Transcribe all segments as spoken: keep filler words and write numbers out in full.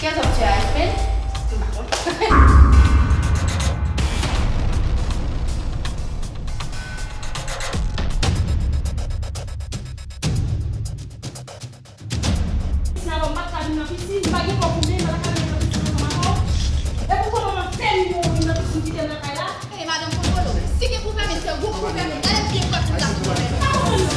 What's up to your husband? Sinon, m pa t ka vin nan pisin, m pa gen kòb pou m peye, m pa t ka vin nan pisin ansanm avè w. E pou kòman m ap fè m pou vin nan pisin kite m nan kay la? Hey, madanm, kontwole w. Si gen pou fèmen, se ou ki pou fèmen. Gade byen pòt ou la pou fèmen. Pa konprann non.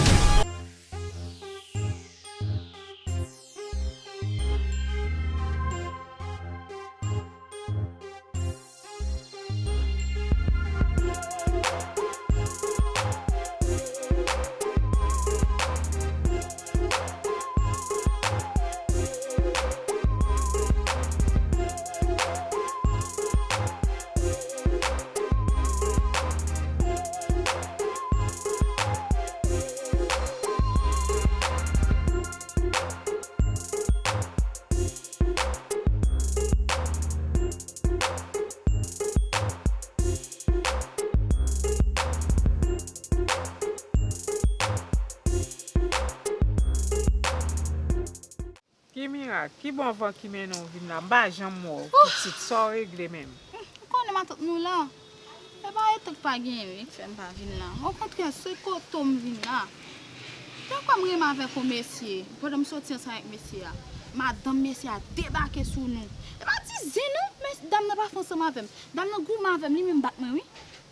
Ki mirak? Ki bon van ki mennen w vin la? M pa janm wè w, pitit. Sa w regle menm? Ou konnen matant nou la. E pa etan k pa genyen wi k fè m pa vin la. Okontrè, se kote w m vin la. Te kwè m renmen avèk yon mesye. Pandan m soti ansanm avèk mesye a, madanm mesye a debake sou nou. E pa ti zen non, men dam nan pa fè ansanm avè m. Dam nan goumen avè m, li menm bat mwen wi.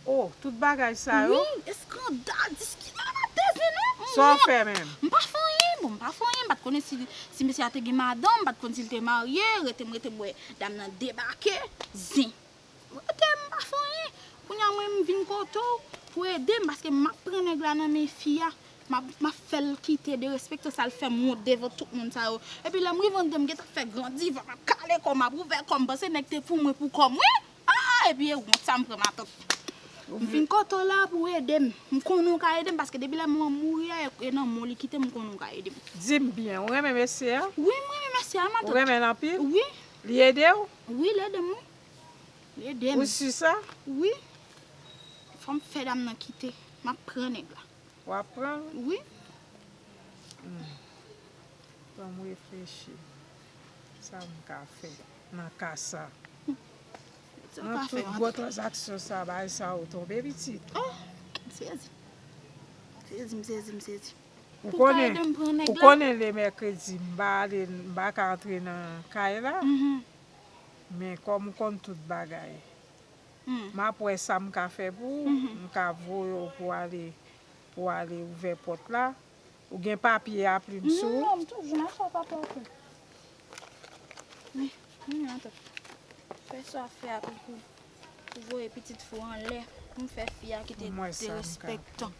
Oh, tout bagay sa yo? Wi, eskandal, diskisyon, e pa ti zen non. Sa w fè menm? M pa fè anyen, bon, m pa fè anyen, m pa t konnen si, si mesye a te gen madanm, m pa t konn si l te marye, rete m rete m wè dam nan debake, zen. Rete m pa fè anyen. Kounye a mwen m vin kote w pou ede m paske m ap pran nèg la nan men fi a. M ap, m ap fè l kite derespektan sa l fè m wont devan tout moun sa yo. Epi lè m rive anndan m gentan fè gran divan, m ap kale kò m, m ap ouvè kò m, panse nèg te pou mwen pou kò m wi. Ah, epi e wont sa m pran matant. M vin kote w la pou w ede m. M konnen w ka ede m paske depi lè m mouri a, e nan men w li kite m, m konnen w ka ede m. Di m byen, ou renmen mesye a? Wi, m renmen mesye a, matant. Ou renmen l anpil? Wi. Li ede w? Wi, li ede m wi. Li ede m. Ou si sa? Wi. Fò m fè dam nan kite. M ap pran nèg la. W ap pran l? Wi. Hmm. Ban m reflechi. Sa m ka fè nan ka sa? Sa w ka fè, tout gwo tranzaksyon sa, bagay sa yo tonbe, pitit. Oh, m sezi. M sezi, m sezi, m sezi. Ou konnen, ou konnen le mèkredi, m pa ale, m pa ka antre nan kay la. Mhm. Men kòm ou konn tout bagay, m ap wè sa m ka fè pou ou, m ka voye w pou ale, pou ale ouvè pòt la. Ou gen papye a, plim sou ou? Non, m toujou mache ak papye a tou. Wi, wi, matant. Fè sa w ap fè a pou, pou, pou voye pitit fi w anlè, pou m fè fi a kite derespektan.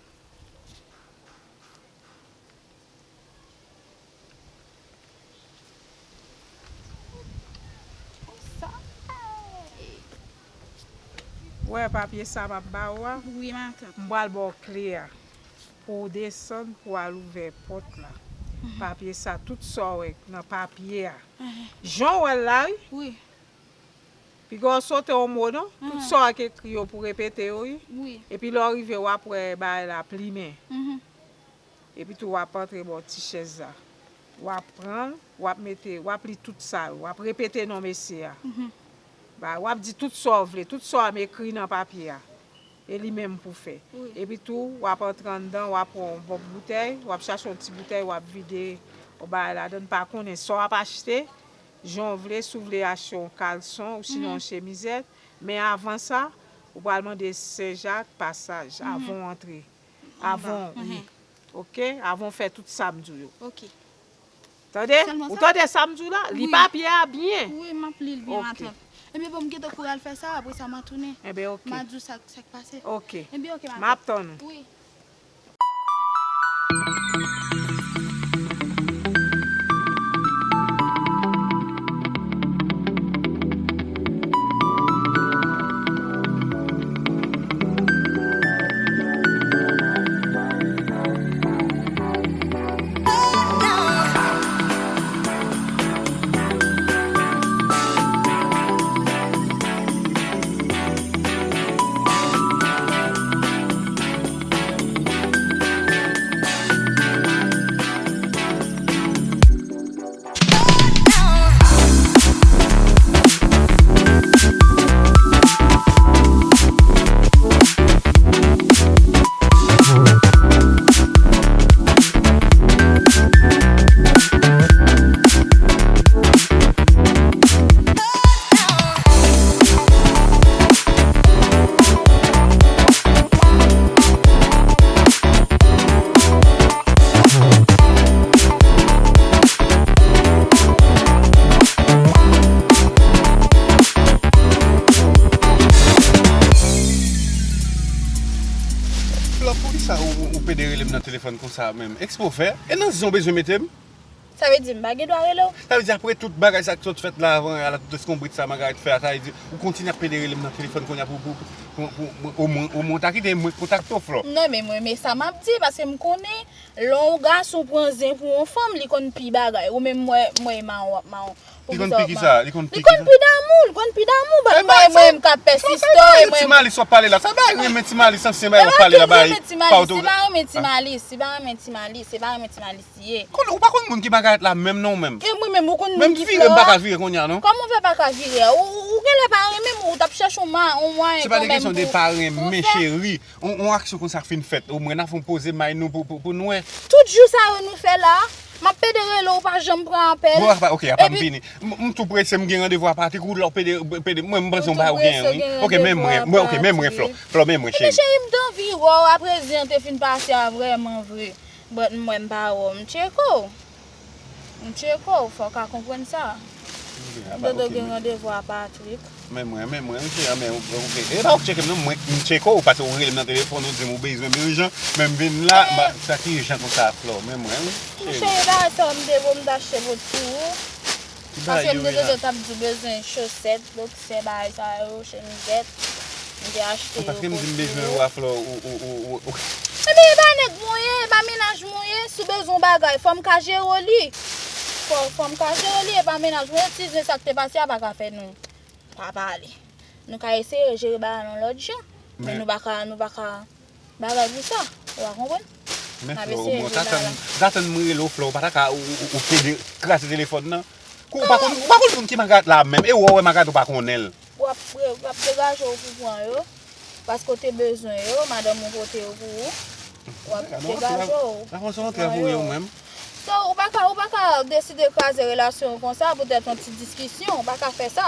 Ou wè papye sa m ap ba ou a? Wi, matant. M pral ba w kle a. Pou w desann, pou w al ouvè pòt la. Mhm. Papye sa, tout sa w wè nan papye a. Mhm. Jan w wè l la, wi. Wi. Piga w sote yon mo non. Tout sa w wè k ekri yo pou repete yo, wi. Wi. Epi lè w rive, w ap wè bagay la plimen. Mhm. Epi tou, w ap antre bò ti chèz la. W ap pran l, w ap mete, w ap li tout sa yo. W ap repete non mesye a. Mhm. Ba, w ap di tout sa w vle, tout sa w ap ekri nan papye a. E li menm pou fè. Wi. Epi tou, w ap antre anndan, w ap pran yon bòt boutèy, w ap chache yon ti boutèy, w ap vide yon bagay ladan, pa konnen sa w ap achte, jan w vle, si w vle achte yon kalson, ou sinon yon chemizèt. Men avan sa, ou pral mande Sen Jak pasaj, avan w antre. Avan, wi. Oke? Avan w fè tout sa m di w yo. Oke. Tande? Ou tande sa m di w la? Li papye a byen. Wi, m ap li l byen, matant. Ebyen, bon, m gentan kouri al fè sa, apre sa, m a tounen. Ebyen, oke. M a di w sa, sa k pase. Oke. Ebyen, oke, matant. M ap tann ou. Wi. Telefòn konsa menm. Eksprè w fè? E nan zen w bezwen mete m? Sa vle di m pa gen dwa rele w? Sa vle di apre tout bagay sa k sot fèt la avan yè la, tout eskonbrit sa Margaret fè a, sa vle di ou kontinye ap pede rele m nan telefòn kounye a pou, pou, pou, pou, pou omwen, omwen w ta kite mwen kontakte w, Flò. Non, men mwen, men sa m ap di, paske m konnen lè yon gason pran zen pou yon fanm, li konn pi bagay. Ou menm, mwen, mwen, mawon, mawon. Li konn pi kisa? Li konn pi kisa? Li konn pi damou, li konn pi damou, but mwen, mwen, m ka pèsiste, e mwen. Ti Malis w ap pale la. Sa bay renmen Ti Malis, ansyen bay w ap pale la, bay pa oto. Se pa renmen Ti Malis, se pa renmen Ti Malis, se pa renmen Ti Malis li ye. Ou pa konn moun ki Margaret la menm non, ou menm. E mwen menm, ou konn moun ki Flò a? Menm vire, m pa ka vire kounye a, non. Kòman w fè pa ka vire a? Ou, ou, ou genlè pa renmen m, ou t ap chèche yon ma-, yon mwayen kanmenm pou, pou fè. Se pa de kesyon de pa renmen, cheri. On, on aksyon konsa fin fèt, omwen n a fè on poze may nou pou, pou, pou n wè. Tout jou sa yo nou fè la, m ap pede rele w, ou pa janm pran apèl. Bon, apa, ok, apa m vini. M, m tou prese, m gen randevou a Patrick, ou lè w pede, pede, mwen, m panse yon bagay ou genyen, wi. Ok, men mwen, mwen, ok, men mwen, Flò. Flò, men mwen, cheri. Ebyen, cheri, m t anvi wè w apre zen an te fin pase a vrèman vre. But mwen, m pa wè w, m tcheke w. M tcheke w, fò w ka konprann sa. M tande w gen randevou a Patrick. Men mwen, men mwen, m di, men, ok. E pa ou k tcheke m, non, mwen, m tcheke w, paske ou rele m nan telefòn, ou di m ou bezwen m ijan, men m vin la, m pa, sa ki ijan konsa, Flò, men mwen, wi, cheri. Monchè, e bagay sa yo m te voye m t achte bòt pou ou. Paske m te tande w t ap di w bezwen chosèt, boksè, bagay sa yo, chemizèt. M te achte yo pou ou. Paske m di m bezwen yo a Flò, ou, ou, ou, ou, ou. Ebyen, e pa nèg mwen ye, e pa mennaj mwen ye, si w bezwen yon bagay, fò m ka jere w li. Fò, fò m ka jere w li, e pa mennaj mwen ye, ti zen sa k te pase a pa ka fè nou pa pale. Nou ka eseye jere bagay la yon lòt jan, men nou pa ka, nou pa ka bagay pou sa, ou pa konprann? Men Flò, ou mwen ta tann, ta tann mwen rele w, Flò, ou pa ta ka, ou, ou, ou pede kraze telefòn nan. Kou ou pa konn, ou pa konn moun ki Margaret la menm, e ou wè Margaret ou pa konnen l. W ap, w ap degaje w pou pran yo, paske w te bezwen yo, madanm ou pote yo pou ou, w ap degaje w. Sa fè yon trè pou yo menm. So, ou pa ka, ou pa ka deside kraze relasyon w konsa poutèt yon ti diskisyon, ou pa ka fè sa.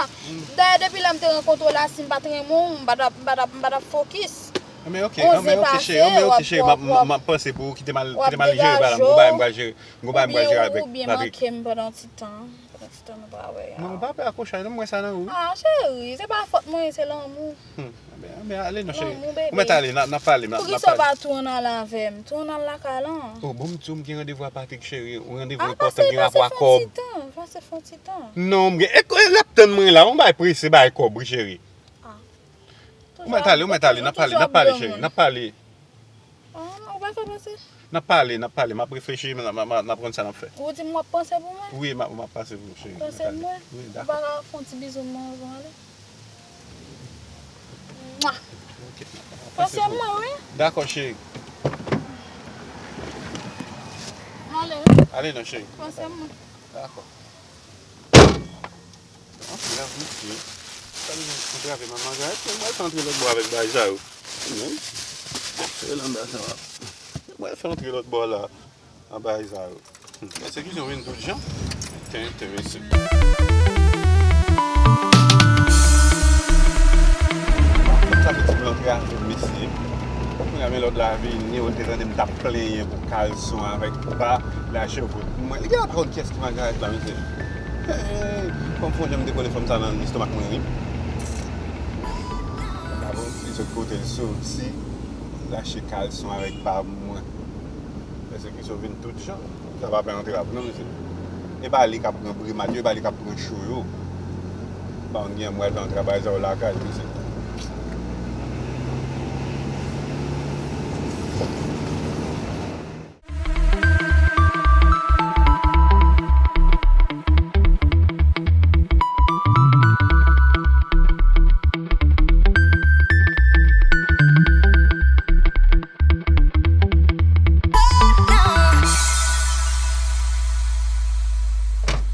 Dayè, depi lè m te rankontre w la, si m pa t renmen w, m pa t ap, m pa t ap, m pa t ap fokis. Anben, ok, anben, ok, cheri, anben, ok, cheri, m ap, m ap, m ap panse pou ou, kite m al, kite m al jere bagay la, m gon bagay m pral jere, m gon bagay m pral jere avèk Patrick. Oubyen manke m pandan ti tan, pandan ti tan nou pa wè a. Non, ou pa pè akwochaj, non, m wè sa nan ou, wi. Ah, cheri, se pa fòt mwen, se lanmou. Hmm, anben, anben, ale non, cheri. Lanmou, bebe. Ou mèt ale, n a, n a pale, n a, n a pale. Poukisa w pa tou ann al avè m? Tou ann al lakay lan. Oh, bon, m di w, m gen randevou a Patrick, cheri. Yon randevou enpòtan, gen rapò a kòb. Ah, pase, pase, fè yon ti tan, pase, fè yon ti tan. Non, m gen, e, e, l ap tann mwen la, yon bagay prese, bagay kòb, wi, cheri. Ah. Ou mèt ale, ou mèt ale, n ap pale, n ap pale, cheri, n ap pale. Ah, ou pa ka panse? N ap pale, n ap pale, m ap reflechi, n ap, n ap, n ap konn sa n ap fè. Ou di m w ap panse pou mwen? Wi, m ap, m ap panse pou ou, cheri. Panse pou mwen? Wi, dakò. Ou pa ka fè yon ti bizou mwen anvan ale? Mwa. Ok, n ap panse pou ou. Panse mwen, wi. Dakò, cheri. Ale, wi. Ale non, cheri. Panse mwen. Dakò. Antre avè misye. Sa li kontre avè manman Gaël, mwen pral fè antre lòt bò avèk bagay sa yo. Men, fè l anba sa. Mwen fè antre lòt bò la, an bagay sa yo. Pèsekisyon vin tout jan. Tenten, mesye. Sa fè ti blan antre avè mesye. Kounye a men lòt la vini, ou te tande m t ap plenyen pou kalson avèk ba, lache yo kot mwen. Li genlè pa konn kiyès ki Margaret la, mesye. Hey, fò m fè yon jan m dekole fanm sa nan lestomak mwen, wi. Gade yon ti sot kote l soti, lache kalson avèk ba mwen. Pèsekisyon vin tout jan. Sa pa fè antre la pou non, mesye. E pa li k ap pran brimad yo, e pa li k ap pran cho yo. Pa konn gen mwen fè yon travay sa yo lakay, mesye.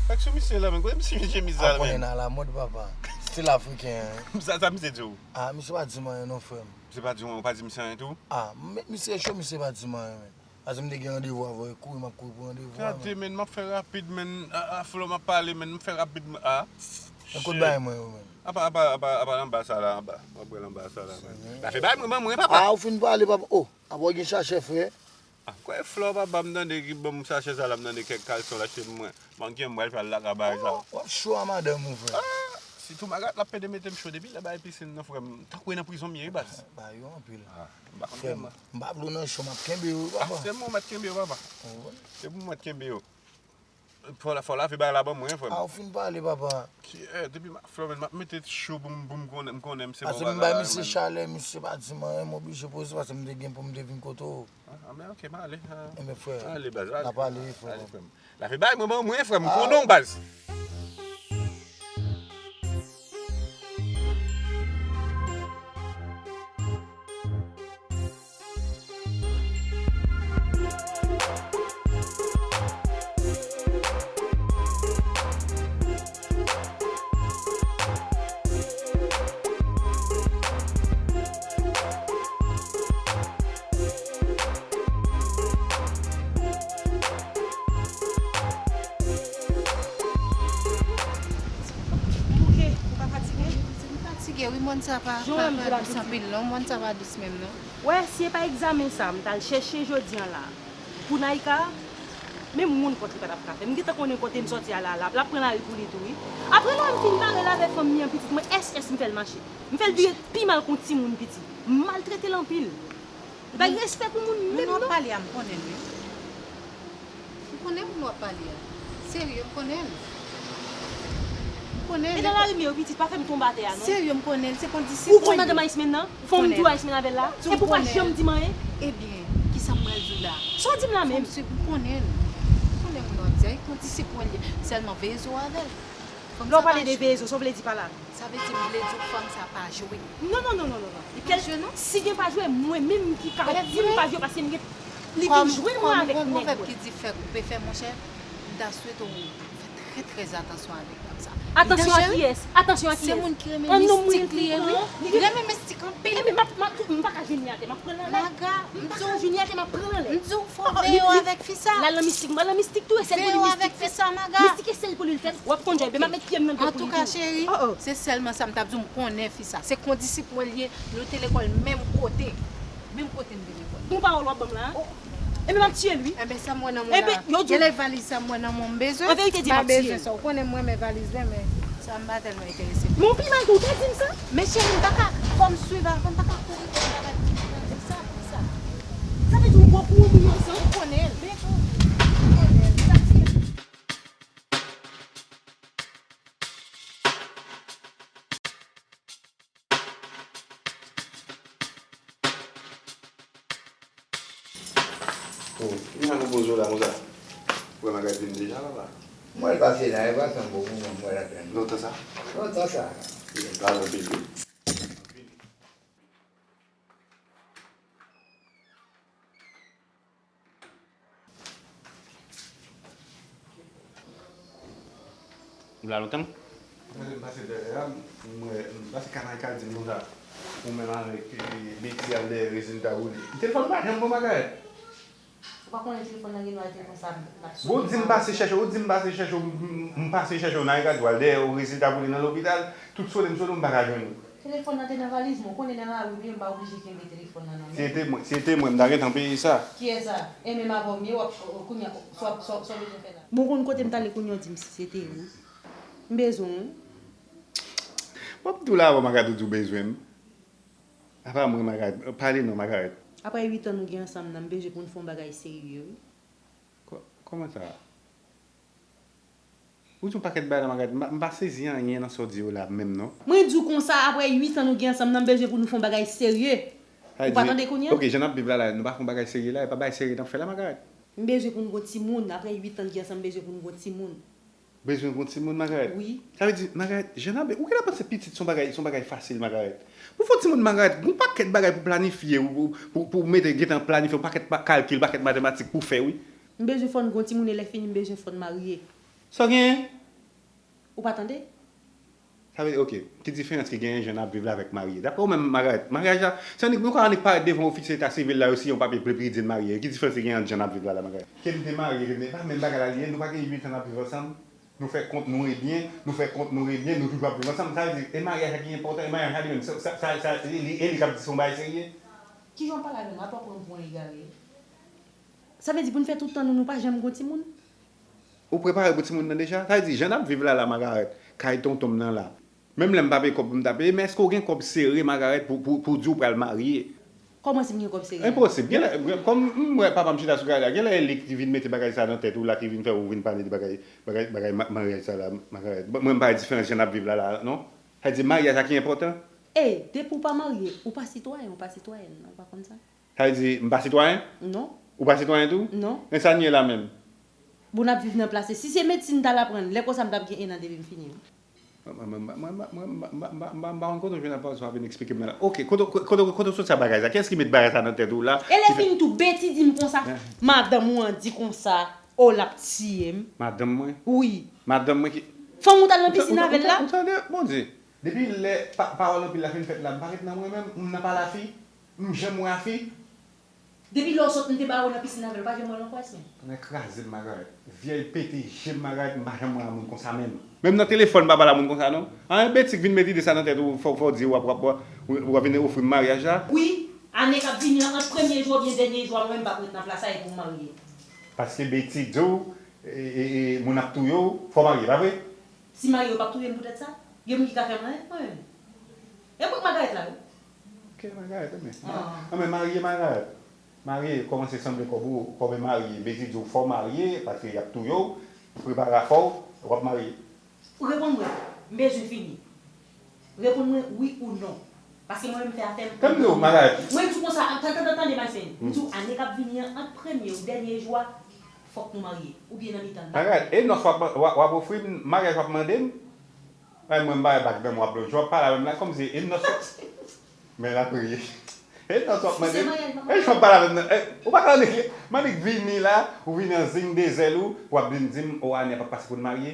Fèk sou misye la, men kote misye jwenn chemiz sa la, men? Konnen nan lamòd, papa. Stil afriken, hein. Sa, sa misye di w? Ah, misye pa di m anyen non, frè m. Misye pa di w anyen, ou pa di misye anyen tou? Ah, m met misye cho, misye pa di m anyen, men. Paske m te gen randevou avè w, e kouri m ap kouri pou randevou a, men. Gade, men, m ap fè rapid, men. A, a, Flo, m ap pale, men, m fè rapid, men. Ah. Men kote bagay mwen yo, men? Apa, apa, apa, apa, anba sa la, anba. M ap pral anba sa la, men. Afè bagay mwen, ban mwen, papa. Ah, ou fin pale, papa. Oh, apa w gen sachè, frè? Ah, kwè Flò pa ba m tande ki ban m sachè sa la, m tande kèk kalson l achte pou mwen. Manke m pral fè al lakay bagay sa. Oh, w ap cho a madanm ou, frè. Ah, Sitou Magarèt, l ap pede mete m cho depi lè bagay pisin nan, frè m. Tankou e nan prizon m ye, wi, baz. Ba yo anpil. Ah, m pa konn. Frè m, tèlman. M pa vle w nan cho, m ap kenbe yo, papa. Ah, se mwen mèt kenbe yo, papa. Oh, wi. Se pou mwen mèt kenbe yo. Fò la, fò lave bagay la ban mwen, frè m. Ah, ou fin pale, papa. Ki, eh, depi m ap fè, m ap mete cho pou m, pou m konnen, m konnen m se bon bagay la menm. Paske m bay misye chalè, misye pa di m anyen, m oblije poze, paske m te gen pou m te vin kote w. Ah, ah, men ok, m ale. Ah. Enben, frè, n ap pale, frè. Ale, baz, ale. Frè m. Lave bagay mwen ban mwen, frè m, m konnen w, baz. Bouke, ou pa fatige? M fatige, wi, mòn sa pa, pa, pa dous anpil, non, mòn sa pa dous menm, non. Wè, si e pa egzamen sa, m t al chèche jodi an la, pou Naïka, menm moun kont li pa t ap ka fè. M gentan konnen kote m sòti a la, l ap, l ap pran lari pou li tou, wi. Apre la, m fin pale l avè fanmi an, pitit mwen, S S m fè l mache. M fè l vire pi mal kont timoun piti. M maltrete l anpil. Li pa gen respè pou moun menm, non. Moun w ap pale a, m konnen l, wi. M konnen moun w ap pale a. Serye, m konnen l. M konnen l. E nan lari m ye, wi, pitit, pa fè m tonbe atè a, non. Serye, m konnen l. Se kondisip mwen li ye. Ou konn madanm Ice Man nan? Fò m di w Ice Man avè l la? Epi w pa janm di m anyen. Ebyen, kisa m pral di w la? Sa w di m la menm? Fò m swiv, m konnen l. M konnen moun w ap di a, e kondisip mwen li ye. Sèlman veye zo w avè l. Lè w pale de veye zo, sa w vle di pa la? Sa vle di m vle di w fanm sa pa jwe. Non, non, non, non, non, non. Li pa jwe, non? Si gen pa jwe, mwen menm ki ka di m pa jwe paske m gen, li vin jwe mwen avèk nèg mwen. Kòm, kòm gon pwovèb ki di fè koupe fè, monchè, m ta swete w fè trè, trè atansyon avèk dam sa. Atansyon a kiyès? Atansyon a kiyès? Se moun ki renmen mistik li ye, wi. Li renmen mistik anpil. Ebyen, m ap, m ap, m pa ka jwenn li atè, m ap pran l anlè. Maga, m pa ka jwenn li atè, m ap pran l anlè. M di w fò veye w avèk fi sa. L al nan mistik, m al nan mistik tou, e sèl pou li mistik fèt. Mistik e sèl pou li l fèt. W ap konn jwe, m ap met pye m nan dlo pou li tou. Antouka, cheri, se sèlman sa m t ap di w, m konnen fi sa. Se kondisip mwen li ye, nou te lekòl menm kote. Menm kote n te lekòl. Gon pawòl w ap ban m la, a? Ebyen, m ap tiye l, wi. Enben, sa m wè nan men w la. Ebyen, yo di w. Genlè valiz sa m wè nan men w m bezwen. An verite, di m ap tiye l. M pa bezwen sa. Ou konnen m renmen valiz la, men sa m pa tèlman enterese. Men w pi mal ke w te di m sa. Men cheri, m pa ka, fò m swiv avan, m pa ka kouri kouri avèk fi sa, fi sa. Sa vle di w pran kouri pou yon san? Ou konnen l. Men tou, ou konnen l. Sa tiye l. Oh, ki jan nou poze w la konsa? Ou wè Magarèt vin deja, papa? M wè l pase la, e pa sanble bon pou mwen, m wè l ap tann. Lontan sa? Lontan sa. Li pale anpil, wi. Ou la lontan? Mwen pase dèyè a, m wè, m pase kanal k al di m konsa. Ou menm avèk, eh, Betty al dèyè rezilta pou li. Telefòn pa janm bon bagay. Ou pa konnen telefòn nan gen nwa, telefòn sa l ap sone. Bon, ou di m pase chèche w, ou di m pase chèche w, m, m, m pase chèche w nan Ayika, ou al dèyè w rezilta pou li nan lopital, tout sone m sone w, m pa ka jwenn ou. Telefòn nan te nan valiz mwen, ou konnen nan lari m ye, m pa oblije kenbe telefòn nan nan men m. Si se te mwen, si se te mwen, m ta gentan peye sa. Kiyès sa? E menm avè w m ye, w ap, kounye a, sa w ap, sa w, sa w bezwen fè la? Bon, ou konn kote m t ale kounye a, w di m si se te ou. M bezwen w wi. Bon, m tou la avè w, Magarèt, ou di w bezwen m. Apa mwen, Magarèt, pale non, Magarèt. Apre uit an nou gen ansanm nan, m bezwen pou n fè yon bagay serye wi. Kò-, kòman sa? Ou di yon pakèt bagay la, Magarèt, m pa, m pa sezi anyen nan sa w di yo la menm non. Mwen di w konsa, apre uit an nou gen ansanm nan, m bezwen pou nou fè yon bagay serye. Ou pa tande kounye a? Ok, jan n ap viv la la, nou pa fè yon bagay serye la, e pa bagay serye n ap fè la, Magarèt. M bezwen pou nou gon timoun, apre uit an n gen ansanm, m bezwen pou nou gon timoun. Bezwen gon timoun, Magarèt? Wi. Sa vle di, Magarèt, jan n ap, ou genlè panse pitit se yon bagay, se yon bagay fasil, Magarèt. Pou fè yon timoun, Magarèt, gon pakèt bagay pou planifye, pou, pou, pou mete, gentan planifye, yon pakèt pa-, kalkil, pakèt matematik pou fè, wi. M bezwen fò n gon timoun e lè fini m bezwen fò n marye. Sa w genyen? Ou pa tande? Sa vle di, ok, ki diferans ki genyen jan n ap viv la avèk marye? Daprè w menm, Magarèt, maryaj la, se annik, nou ka annik parèt devan ofisye eta sivil la yo siyen yon papye pou li di n marye. Ki diferans ki genyen ant jan n ap viv la la, Magarèt? Ke n te marye, ke n te, pa menm bagay la li ye, nou pa gen uit an n ap viv ansanm? Nou fè kont nou ebyen, nou fè kont nou ebyen, nou toujou ap viv ansanm. Sa vle di, e maryaj la ki enpòtan, e maryaj la li menm, sa, sa, sa, sa, e li, e li k ap di se yon bagay serye? Kijan w pale avè m? Apa w pran m pou yon egare? Sa vle di pou n fè tout tan nou, nou pa janm gon timoun? Ou prepare pou timoun nan deja? Sa vle di, jan n ap viv la la, Magarèt, kay tonton m nan la. Menm lè m pa peye kòb pou m ta peye, men èske w gen kòb sere, Magarèt, pou, pou, pou di w pral marye? Kòman si m gen kòb sere? Enposib. Genlè, kòm m wè papa m chita sou kay la, genlè e li ki vin mete bagay sa nan tèt ou la, ki vin fè ou vin pale de bagay, bagay, bagay ma-, maryaj sa la, Magarèt. Mwen, m pa wè diferans jan n ap viv la, la, non. Sa di maryaj la ki enpòtan. Ey, depi w pa marye, ou pa sitwayen, ou pa sitwayèn, non, ou pa konn sa? Sa vle di, m pa sitwayen? Non. Ou pa sitwayen tou? Non. Men sa n ye la menm? Bon, n ap viv nan plase. Si se medsin m t al aprann, lè konsa m t ap gen en an depi m fini. Mwen, mwen, m pa konn kote w jwenn aprann sa w ap vin eksplike m nan la. Oke, kote, kote, kote w sot sa bagay sa? Kiyès ki met bagay sa nan tèt ou la? E lè fini tou, Betty di m konsa, madanm ou an di konsa, o, l ap tiye m. Madanm mwen? Wi. Madanm mwen ki... Fanm ou t al nan pisin avè l la? Ou tande, Bondye. Depi lè pa-, pawòl anpil la fin fèt la, m pa ret nan mwen menm, m nan pa lafi, m janm wè afi. Depi lè w sot, m te ba w nan pisin avè l, ou pa janm wè l ankò, èske? Tonnè kraze m, Magarèt. Vyèl pete je m, Magarèt, m pa janm wè a moun konsa menm. Menm nan telefòn, m pa pale a moun konsa, non. Anyen Betty k vin met ide sa nan tèt ou, fò, fò w di w ap, w ap, w ap vin ofri m maryaj la. Wi, ane k ap vini an, ant premye jou oubyen dènye jou a, mwen menm m p ap ret nan plas sa e pou m marye. Paske Betty di w, e, e, e, moun ap touye w, fò w marye, pa vre? Si marye, yo p ap touye m poutèt sa? Gen moun ki ka fè m anyen, mwen menm. E mwen k Magarèt la, wi. Ok, Magarèt, anben. Anben, marye, Magarèt. Marye, kòmanse sanble kòb ou, kòm e marye. Betty di w fò w marye, paske y ap touye w. Prepare afè w, w ap marye. Ou reponn mwen, m bezwen fini. Reponn mwen wi ou non. Paske mwen menm m fè afè m. Tann m di w, Magarèt. Mwen di w konsa, tande, tande, tande, Maxine. M di w, ane k ap vini an, ant premye ou dènye jou a, fòk nou marye. Oubyen nan mitan l. Magarèt, e nòs w ap, w ap, w ap ofri m, maryaj w ap mande m? Ay, mwen m pa wè bag nan men w ap lonje, w ap pale avè m la, kòmsi e nòs w ap, men l ap ri. E nòs w ap mande m? E jan w ap pale avè m nan, e, ou pa ka annik, m annik vini la, ou vini an zing de zèl ou, w ap vin di m, o, ane a p ap pase pou n marye.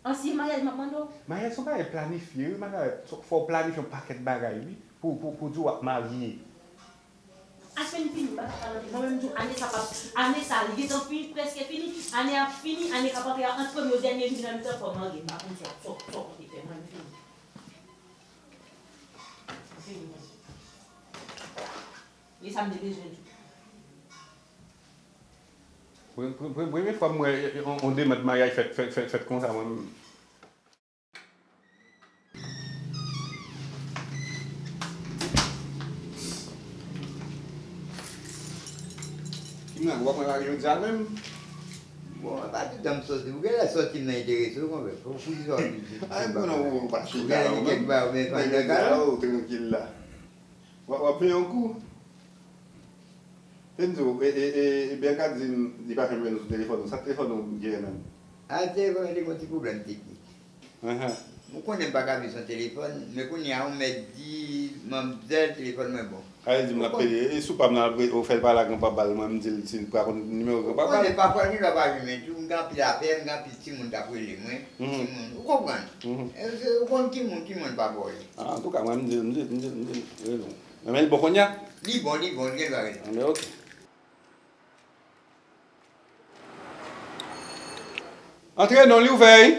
An si e maryaj m ap mande w? Maryaj se yon bagay planifye, wi, Magarèt. Fò w planifye yon pakèt bagay, wi, pou, pou, pou di w ap marye. Aswè n fini, m pa ka pale anpil. Mwen menm m di w, ane sa p ap, ane sa li gentan fini, prèske fini, ane ap fini, ane k ap antre a, ant premye ou dènye jou nan mitan, fò m marye, m pa konn sa, sa, sa w konte fè, mwen m fini. M fini, mwen. E sa m te bezwen di w. Pre-, pre-, pre-, premye fwa m wè, e, e, on, on demann maryaj fèt, fèt, fèt, fèt konsa, mwen menm. Kimran, w ap mwen lage jodi a menm? Bon, e pa tout tan m sòti. Ou genlè sòti m nan enterese w, konpè. Fò w fouti sòti. Ay, bon, non, ou pa chita la, ou menm. Ou genlè gen kèk bagay ou vin fè nan kay la. Ou trankil la. W ap, w ap peye yon kou. E m di w, e, e, e, e Bianca di m, li pa janm jwenn ou sou telefòn ou. Sa telefòn ou genyen menm? A, telefòn mwen te gen yon ti pwoblèm teknik. Ahan. Ou konnen m pa ka viv san telefòn, men kounye a ou mèt di manmzèl telefòn mwen bon. A, li di m l ap peye. E si w pa m nan, ou fè l pale ak granpapa l, mwen m di l si l pa konn nimewo granpapa l. Ou konnen pafwa l gen dwa pa jwenn mwen tou, m gen anpil apèl, m gen anpil timoun k ap rele mwen. Mhm. Timoun, ou konprann? Mhm. E, se, ou konn timoun, timoun pa bò yo. A, antouka, mwen m di l, m di l, m di l, m di l, rezon. Men l bon kounye a? Li bon, li bon, li gen dwa rete. Anben, oke. Antre non, li ouvè, wi.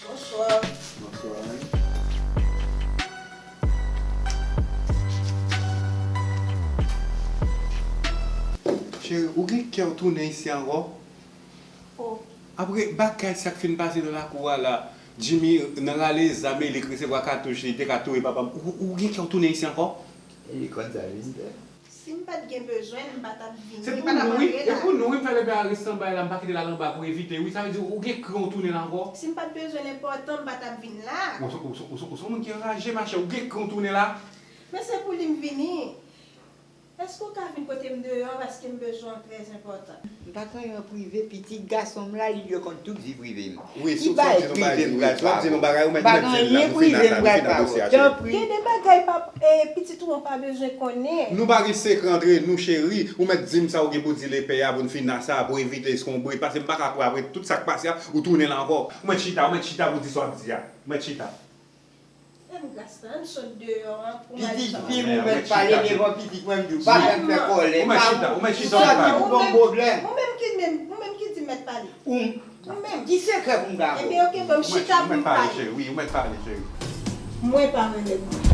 Bonswa. Bonswa. Cheri, ou gen kè w tounen isi ankò? Oh. Apre bagay sa k fin pase nan lakou a la, Jimmy nan rale zam e li k resevwa katouch, li te ka touye papa m. Ou, ou gen kè w tounen isi ankò? E li konn sa l vin fè. Si m pa t gen bezwen l, m pa t ap vini, m pa t ap antre la. Se pou nou, wi, e pou nou, wi, m fè lepè a res anba la, m pa kite l al anba pou evite, wi, sa vle di ou gen kran w tounen la ankò. Si m pa t bezwen l enpòtan, m pa t ap vin la. Ou se, ou se, ou se, ou se yon moun ki anraje, machè, ou gen kran w tounen la. Men se pou li m vini. Èske w ka vin kote m deyò paske m bezwen w trè enpòtan? M pa gen anyen prive, pitit gason m la, li dwe konn tout vi prive m. Wi, si w di yon bagay, wi, si w di yon bagay, ou mèt, ou mèt di l la, nou fin nan sa, nou fin nan dosye a, cheri. Gen de bagay, pap, e, pitit ou an pa bezwen konnen. Nou pa gen sekrè antre nou, cheri. Ou mèt di m sa ou gen pou di lepè a pou n fin nan sa, pou evite eskonbrit. Paske m pa ka kwè apre tout sa k pase a, ou tounen la ankò. Ou mèt chita, ou mèt chita pou w di sa w ap di a. Ou mèt chita. Fè m gras la, ann sot deyò an pou m al. Pitit fi m, ou mèt pale devan pitit mwen, m di w pa fè m fè kòlè. Ou mèt chita, ou mèt chita, ou mèt pale. Ou menm ki di m mèt pale. Ou menm. Ki sekrè pou m ka ba w? Ebyen, oke, ban m chita pou m pale. Ou mèt pale, cheri. Wi, ou mèt pale, cheri. Mwen pa renmen nèg mwen.